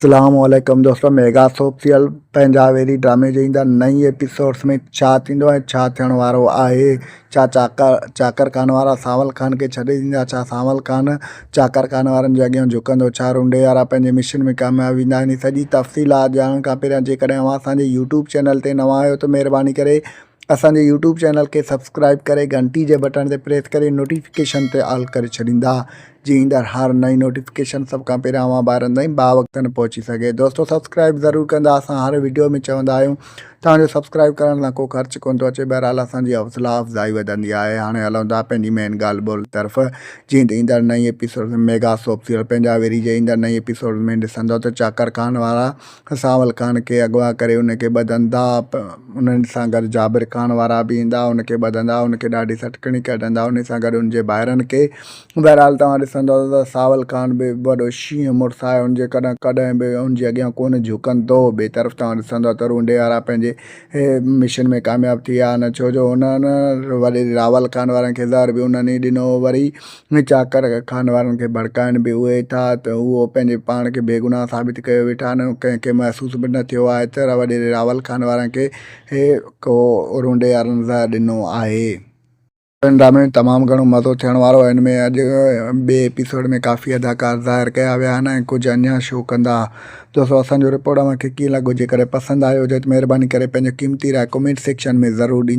اسلام عليڪم دوستو ميگا سوپ سيريل پنهنجا ويري ڊرامي جي ايندڙ نئين ايپيسوڊس ۾ ڇا ٿيندو ۽ ڇا ٿيڻ وارو آهي ڇا چاڪر چاڪر خان وارا سانول خان کي ڇڏي ڏيندا ڇا سانول خان چاڪر خان وارن جي اڳيان جهڪندو ڇا رونڊي وارا پنهنجي مشن ۾ ڪامياب ويندا ان سڄي تفصيلات ڄاڻڻ کان پهريان جيڪڏهن اوهان اسان جي يوٽيوب چينل تي نوان آهيو ته مهرباني ڪري اسان جي يوٽيوب چينل کي سبسڪرائب ڪري گهنٽي جي بٽڻ تي پريس ڪري نوٽيفڪيشن تي آل ڪري ڇڏيندا جي ايندڙ هر نئين نوٽيفڪيشن سڀ کان پهريان اوهان ٻارن تائين باوقتن پهچي سگهي دوستو سبسڪرائب ضرور ڪندا اسان هر وڊيو ۾ چوندا آهيون توهان جو سبسڪرائب ڪرڻ سان ڪو خرچ ڪونه ٿو اچي بهرحال اسان جي حوصلا افزائي وڌندي آهي هاڻي هلون ٿا پنهنجي مين ڳالهه ٻولهه طرف جيئن ته ايندڙ نئين ايپيسوڊ ۾ ميگا سوپ سيريل پنهنجا ويري جي ايندڙ نئين ايپيسوڊ ۾ ڏسندو ته چاڪر خان وارا سانول خان کي اغوا ڪري ان کي ٻڌندا، انهن سان گڏ جابر خان وارا به ايندا ان کي ٻڌندا، ان کي ڏاڍي سٽڪڻي ڪڍندا، انهي سان گڏ ان جي ڀائرن کي. بهرحال توهان ڏسندؤ ته سانول خان به وڏو شينهن مڙس آهي، ان جي ڪڏهن ڪڏهن به ان جي اڳيان ڪونه جهڪندو. ٻئي طرف توهان ڏسندؤ ته رونڊي وارا پنهنجي مشن ۾ ڪامياب ٿي ويا آهن، ڇو جو انهن وڏي راول خان وارن کي زهر به انهن ئي ڏنو هو، وري چاڪر خان وارن کي ڀڙڪائن به اهي ٿا ته اهو پنهنجي پاڻ کي بيگناهه ثابت ڪيو ويٺا آهن، ڪنهن کي محسوس به نه ٿيو آهي ته وڏيري راول خان وارن کي ڪو رونڊي وارن زهر ڏنو آهي. ان ڊرامي ۾ تمام گهڻو مزو ٿيڻ وارو آهي، ان ۾ اڄ ٻئي ايپيسوڊ ۾ ڪافي اداڪار ظاهر ڪيا ويا آهن ۽ ڪجهه اڃا شو ڪندا. دوستو اسان جو رپورٽ اوهان کي ڪيئن لڳو جيڪڏهن پسند آيو هجي ته مهرباني ڪري پنهنجو قيمتي راء ڪمينٽ سيڪشن ۾ ضرور ڏيندا.